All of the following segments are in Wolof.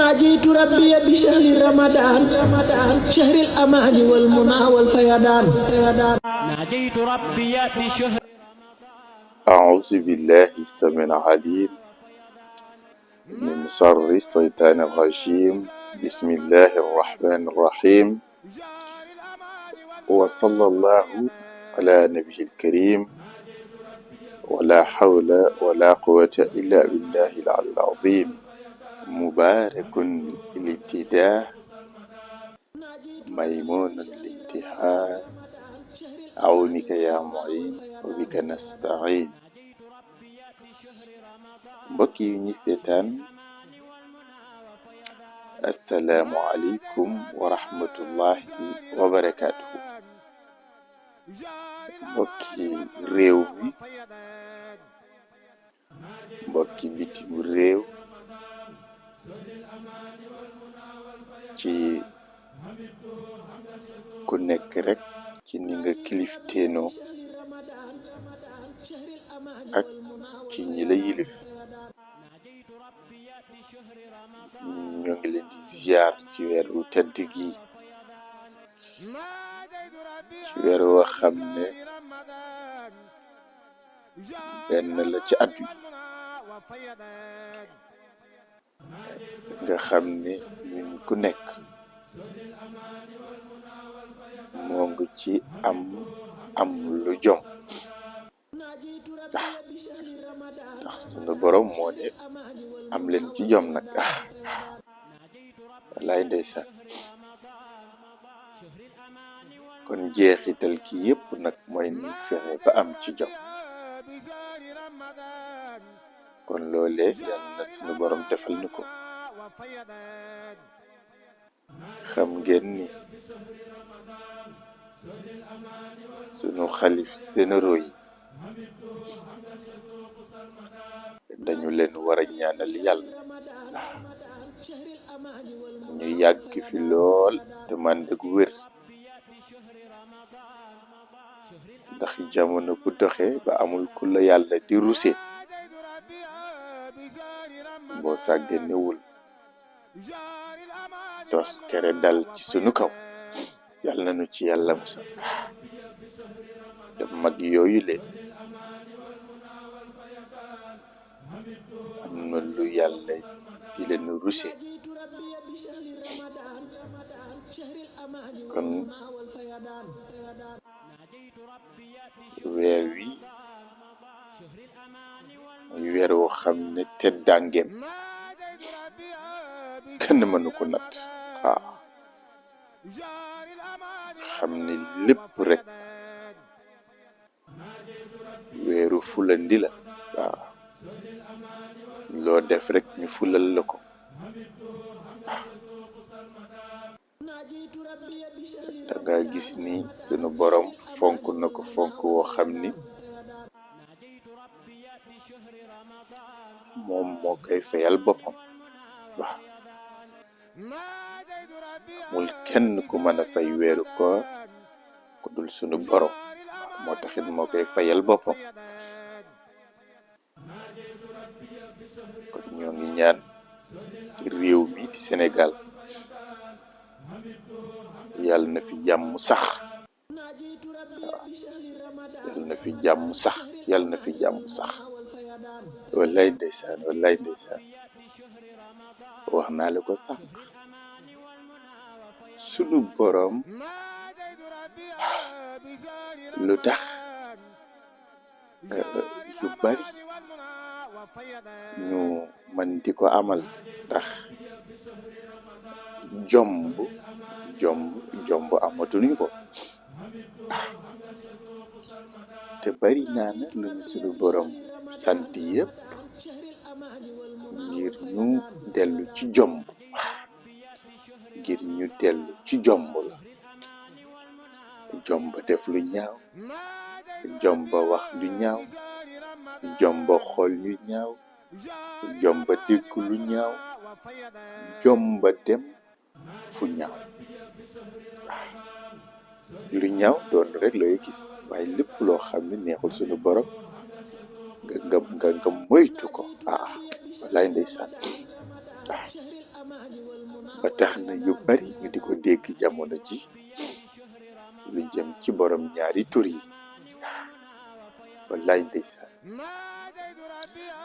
ناجيت ربي بشهر رمضان شهر الأمان والمنى والفيضان ناجيت ربي بشهر أعوذ بالله السميع العليم من شر الشيطان الرجيم بسم الله الرحمن الرحيم وصلى الله على نبي الكريم ولا حول ولا قوة إلا بالله العلي العظيم مبارك الابتداء ميمون الانتهاء عونك يا معين وبك نستعين mbokk yi ñi seetaan assalaamu aleykum wa rahmatullahi wa barakaatuhu mbokki réew mi mbokki bitim réew ci ku nekk rek ci ni nga kilifteenoo ak ci ñi la yilif ñoo ngi leen di ziar ci weer wu tedd gi ci weer woo xam ne benn la ci at wi nga xam ne ñun ku nekk moo ngi ci am lu jom ndax sunu borom moo ne am leen ci jom nag wallaay ndeysaan kon jeexital ki yépp nag mooy ni fexe ba am ci jom kon loolee yàlla na sunu borom defal ni ko xam ngeen ni sunu xalif généraux yi dañu leen war a ñaanal yàlla ñu yàgg fi lool te man ak wér ndax jamono bu doxee ba amul ku la yàlla di ruse boo sàgganewul tos kere dal ci sunu kaw yàlla nañu ci yàlla musal te mag yooyu leen am na lu yàlla di leen ruse kon weer wi muy weer woo xam ne teddaangeem kenn mënu ko natt waaw xam ne lépp rek weeru fulandi la waaw loo def rek ñu fulal la ko da nga gis ni sunu borom fonk na ko fonk woo xam ni moom moo koy fayal boppam waaw amul kenn ku mën a fay weeru koor ku dul sunu borom moo taxit moo koy fayal boppam kon ñoo ngi ñaan ci réew mi di Sénégal yàlla na fi jàmm sax waaw yàlla na fi jàmm sax yàlla na fi jàmm sax wallaay ndeysaan wallaay ndeysaan wax naa la ko sànq sunu borom lu tax yu bari ñu man di ko amal tax jomb amatuñu ko te bari naa na lu ñu sunu borom sant yëpp ngir ñu dellu ci jomb ngir ñu dellu ci jomb la jomba def lu ñaaw jomba wax lu ñaaw jomba xool lu ñaaw jomba dégg lu ñaaw jomba dem fu ñaaw lu ñaaw doon rek looy gis waaye lépp loo xam ne neexul suñu borom nga moytu ko wallaay ndeysaan ba tax na yu bari ñu di ko dégg jamono ji lu jëm ci borom ñaari tur yi. wallaay ndeysaan.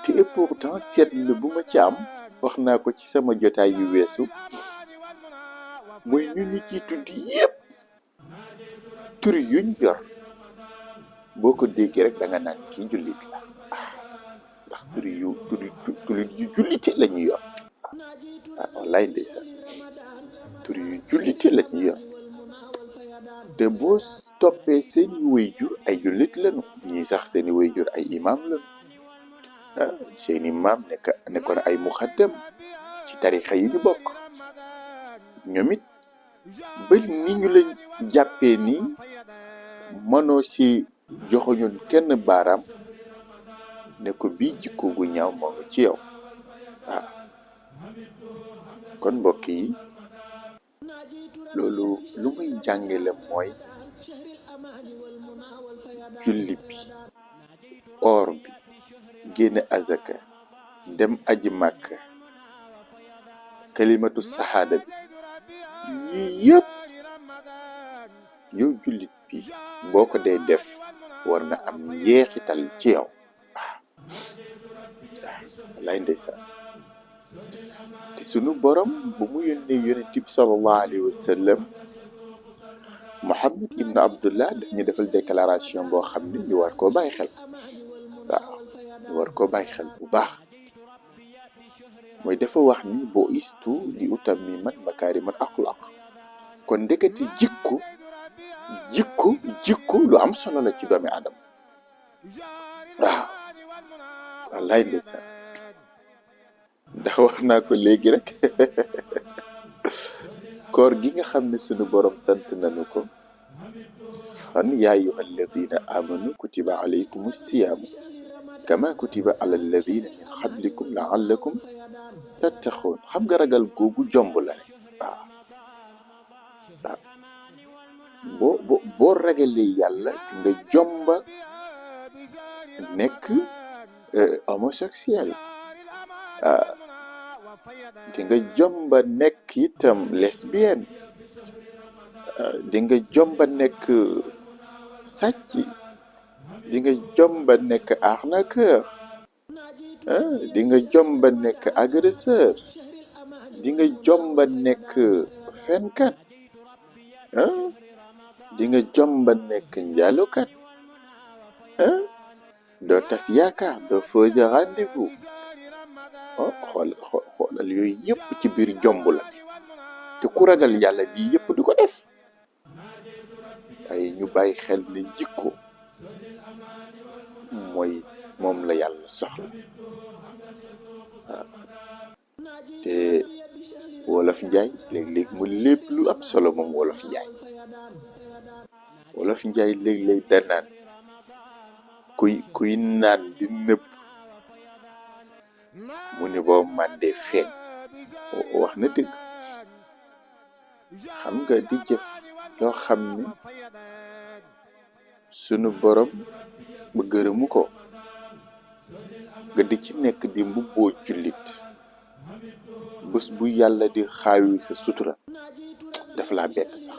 te et pourtant seetlu bu ma ci am wax naa ko ci sama jotaay yu weesu mooy ñu ciy tudd yépp tur yuñ yor boo ko déggee rek da nga naan kii jullit la ndax tur yu jullite la ñuy yor. wallaay ndeysaan tur yu jullite la ñuy yor te boo toppee seeni wayjur ay jullit lañu ñii sax seeni wayjur ay imam lañu. seeni maam nekkoon ay muxaddam ci tarixa yi ñu bokk. ñoom it ba ni ñu leen jàppee nii mënoo si joxoñoon kenn baaraam ne ko bii jikko gu ñaaw moo nga ci yow. kon mbokk yi loolu lu muy jàngale mooy julli bi, or bi, génne azaka, dem aji màkk, kalimatu saxaada bi, yii yëpp yow jullit bi boo ko dee def war na am njeexital ci yow. wallaay ndeysaan. te sunu borom bu mu yónnee yonent bi sallallahu alayhi wa sallam Muhammad ibn Abdullah daf ñu defal déclaration boo xam ne ñu war koo bàyyi xel. ñu war koo bàyyi xel bu baax. mooy dafa wax ni bo istu li utammiman makaarimal axlaaq. kon ndeketi jikko lu am solo la ci doomi Aadama. wallaay ndeysaan. ndax wax naa ko léegi rek koor gi nga xam ne sunu borom sant nañu ko an yaa ayyuha alladina amanu kutiba alaykum siyaamu kama kutiba ala alladina min qablikum laallakum tattaquun. xam nga ragal googu jomb la rek. boo ragalee yàlla di nga jomba nekk homosexuel. di nga jomba nekk itam lesbienne. di nga jomba nekk sàcc. di nga jomba nekk arnaqueur. di nga jomba nekk agresseur. di nga jomba nekk fenkat. di nga jomba nekk njaalukat. doo tas yaakaar, doo fausse rendez-vous. xoolal yooyu yëpp ci biir jomb la. te ku ragal yàlla di yëpp di ko def. ay ñu bàyyi xel ne jikko moom la yàlla soxla. te wolof njaay léeg-léeg mu lépp lu am solo moom wolof njaay. wolof njaay léeg-léeg danaan kuy naan di nëbb mu ne boo màndee feeñ. wax na dëgg. xam nga di jëf loo xam ne sunu borom ba gërëmu ko nga di ci nekk di mbubboo jullit bés bu yàlla di xaawi sa sutura daf laa bett sax.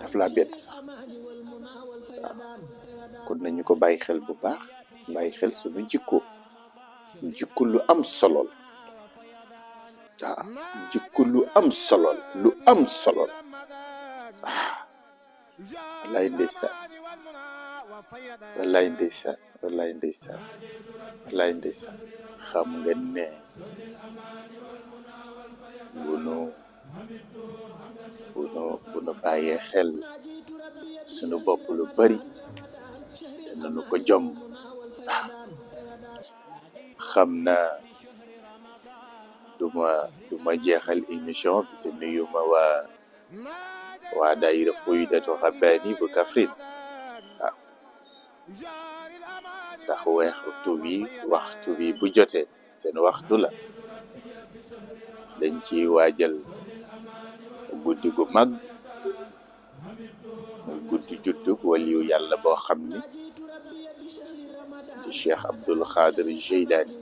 daf laa bett sax. kon nañu ko bàyyi xel bu baax. bàyyi xel sunu jikko lu am solo la. jikko lu am solo la. lu am solo la. wallaay ndeysaan. wallaay ndeysaan. wallaay ndeysaan. wallaay ndeysaan. xam nga ne bu nu bàyyee xel sunu bopp lu bari danañu ko jom. xam naa du ma jeexal émission bi te nuyuma waa daayira Faydatu Rabbaani bu Kaffrine. ndax waxtu bi bu jotee seen waxtu la. dañ ci waajal guddi gu mag, guddi juddug waliyu yàlla boo xam ni di Cheikh Abdul Xaadir Jeylaani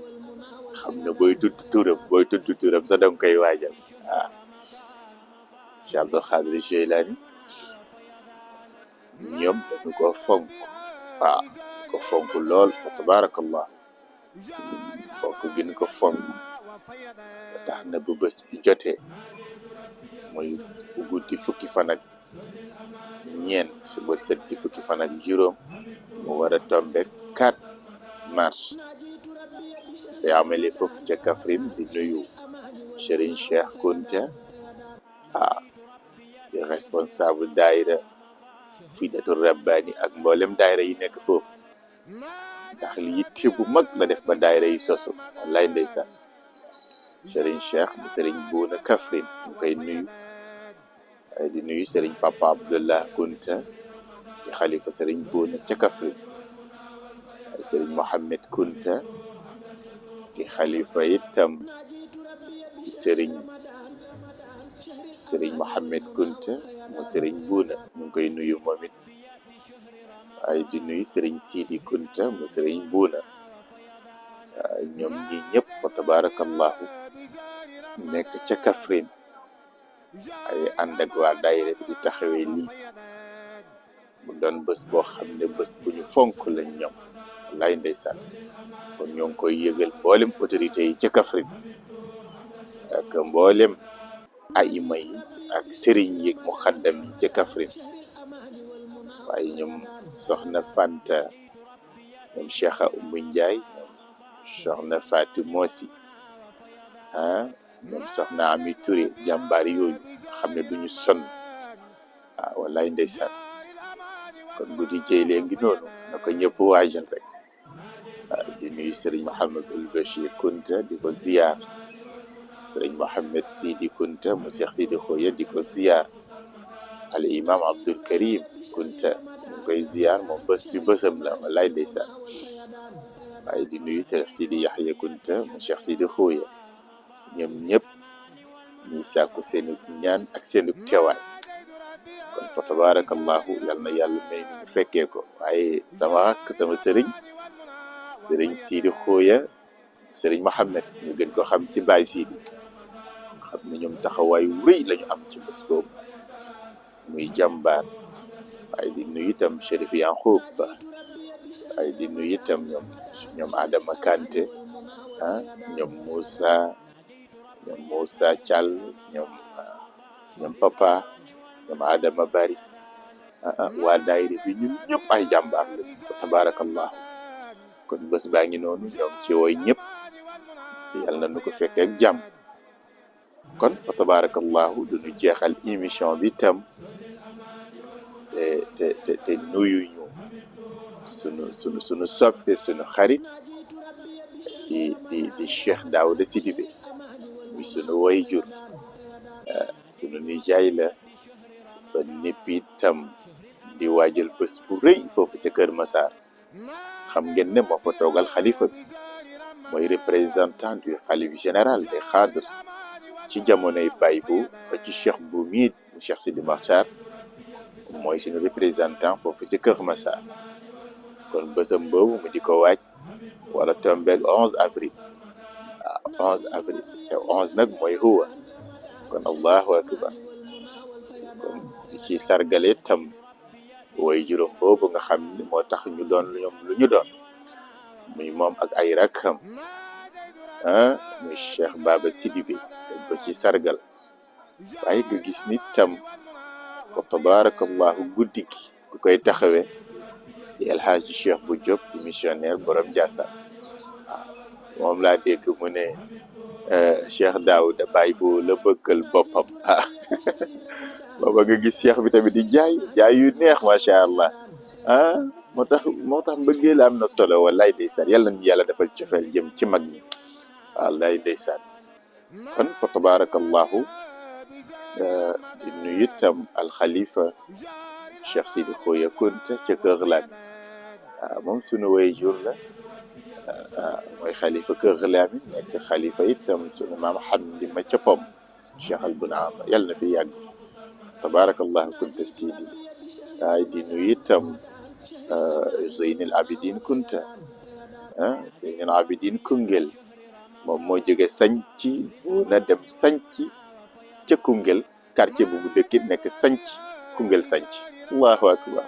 xam ne booy tudd turam sax danga koy waajal waaw Cheikh Abdul Xaadir Jeylaani ñoom dañu ko fonk waaw ko fonk lool fa tabarakallah fonk gën ko fonk ba tax na bu bés bi jotee muy bu guddi fukki fan ak ñeent ba set di fukki fan ak juróom mu war a tombe 4 mars te amele foofu ca Kaffrine di nuyu Serigne Cheikh Kounta di responsable daayira Fidatul Rabbani ak mboolem daayira yi nekk foofu ndax li yitte bu mag la def ba daayira yi sosu wallaay ndeysaan Serigne Cheikh bu Serigne Bouna Kaffrine mu koy nuyu di nuyu Serigne Papa Abdullah Kounta di xalifa Serigne Bouna ca Kaffrine Serigne Mohamed Kounta di xalifa itam ci Serigne Mohamed Kounta mu Serigne Bouna mu ngi koy nuyu moom it waaye di nuyu Serigne Sidi Kounta mu Serigne Bouna ñoom ñi ñëpp fa tabarakallahu nekk ca Kaffrine ay ànd ak waa daayira bi di taxawee lii mu doon bés boo xam ne bés bu ñu fonk lañ ñoom lay ndeysaan kon ñoo ngi koy yëgal mboolem autorité yi ca Kaffrine ak mboolem ayima yi ak sëriñ yi mu xaddam yi ca Kaffrine waaye ñoom soxna Fanta ñoom Cheikha Oumou Ndiaye ñoom soxna Fatou Mosi ñoom soxna Ami Touré jàmbaar yooyu xam ne duñu sonn wallaay ndeysaan kon bu di jëlee ngi noonu na ko ñëpp waajal rek di nuyu Serigne Mouhamadul Bachir Kounta di ko ziyaar Serigne Mohamed Sidi Kounta mu Cheikh Sidi Khoya di ko ziyaar al imam Abdul Karim Kounta mu koy ziyaar moom bés bi bésam la wallaay ndeysaan waaye di nuyu Cheikh Sidi Yahya Kounta mu Cheikh Sidi Khoya ñoom ñëpp ñuy sàkku seenu ñaan ak seenu teewaay kon fa tabarakallahu yal na yàlla may ñu fekkee ko waaye sama ak sama sëriñ Sidi Khoya sëriñ Mohamed ñu gën ko xam si Baye Sidi xam ne ñoom taxawaay wu rëy lañu am ci bés boobu muy jàmbaar waaye di nuyu itam Chérif Yankoub waaye di nuyu itam ñoom Adama Kanté ñoom Moussa Thial ñoom Papa ñoom Adama Bari waa daayira bi ñun ñëpp ay jàmbaar la fa tabarakallahu kon bés baa ngi noonu ñoom ci woy ñëpp yàlla na nu ko fekk ak jàmm kon fa tabarakallahu duñu jeexal émission bi tam te nuyu ñu sunu soppe sunu xarit di Cheikh Daouda Sidibé muy sunu waajur sunu nijaay la ba néppi tam di waajal bés bu rëy foofu ca Kër Massar xam ngeen ne moo fa toogal xalifa bi mooy représentant du xalif général des xaadr ci jamonoy Baye bu ba ci Cheikh bu miit mu Cheikh Sidi Makhtar mooy suñu représentant foofu ca Kër Massar kon bésam boobu mu di ko waaj wala tombeeg 11 avril 11 avril te 11 nag mooy huwa kon allahu akbar kon di ci sargale tam way juróom boobu nga xam ne moo tax ñu doon ñoom lu ñu doon muy moom ak ay rakkam muy Cheikh Baba Sidibé dañ ko ci sargal waaye nga gis nit tam fa tabarakallahu guddi gi ku koy taxawee di El Hadji Cheikh bu Diop di missionnaire borom Ndiassane moom laa dégg mu ne Cheikh Daouda Baye bu la bëggal boppam booba nga gis Cheikh bi tamit di jaay yu neex macha allah moo tax mbëggeel am na solo wallaay ndeysaan yàlla na yàlla defal cofeel jëm ci mag ñi wallaay ndeysaan kon fa tabarakallahu di nuyu itam alxalifa Cheikh Sidi Khoya Kounta ca Kër Lami moom sunu waajur la mooy xalifa Kër Lami nekk xalifa itam sunu maam Hamdi ma ca Pom Cheikh al Bunaama yàlla na fi yàgg tabarakallahu Kounta Sidi waaye di nuyu itam Zeynul Abidin Kounta Zeynul Abidin Koungheul moom moo jóge sanc bu na dem sanc ca Koungheul quartier bu mu dëkkit nekk sanc Koungheul sanc allahu akbar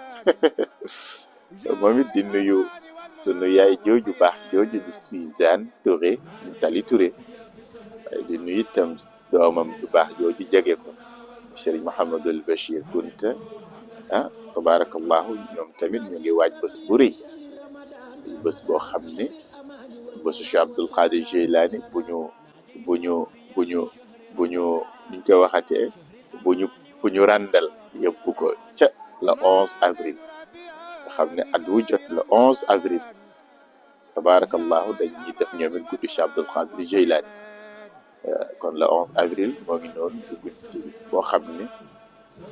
moom it di nuyu sunu yaay jooju baax jooju di Suzanne Touré di Tali Touré waaye di nuyu itam doomam ju baax jooju jege ko Serigne Mouhamadul Bachir Kunta tabarakallahu ñoom tamit ñu ngi waaj bés bu rëy bés boo xam ne bésu Cheikh Abdul Qadir Jilani bu ñu niñ koy waxatee bu ñu ràndal yóbbu ko ca le 11 avril nga xam ne at wu jot le 11 avril tabarakallahu dañuy def ñoom it guddi Cheikh Abdul Qadir Jilani kon le 11 avril moo ngi noonu du guddi boo xam ne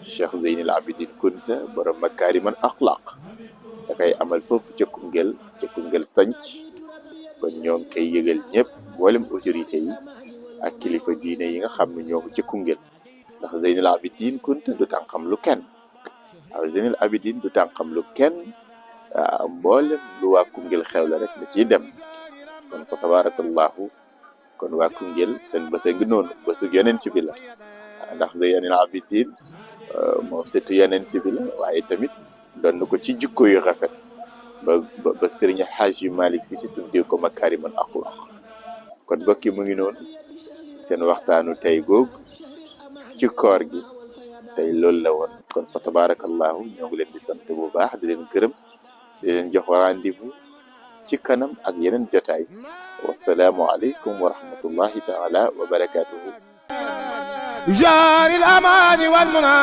Cheikh Zeynil Abidin Kunta borom makarimal axlaq da koy amal foofu ca Koungheul sanc kon ñoo ngi koy yëgal ñëpp mboolem autorité yi ak kilifa diine yi nga xam ne ñoo ko ca Koungheul ndax Zeynil Abidin Kunta du tànqam lu kenn waaw Zeynil Abidin du tànqam lu kenn waaw mboolem lu waa Koungheul xew la rek da ciy dem kon fa tabarakallahu kon waa Koungheul seen bés a ngi noonu bésu yonent bi la ndax Zeynil Abidin moom surtout yonent bi la waaye tamit doon na ko ci jikko yu rafet ba Serigne Hadji Malick Sy tuddee ko makarimal axlaq kon mbokk yi mu ngi noonu seen waxtaanu tey googu ci koor gi tey loolu la woon kon fa tabarakallahu ñoo ngi leen di sant bu baax di leen gërëm di leen jox rendez-vous ci kanam ak yeneen jotaay wassalaamu aleykum wa rahmatullahi taala wa barakatuhu جار الأمان والمنى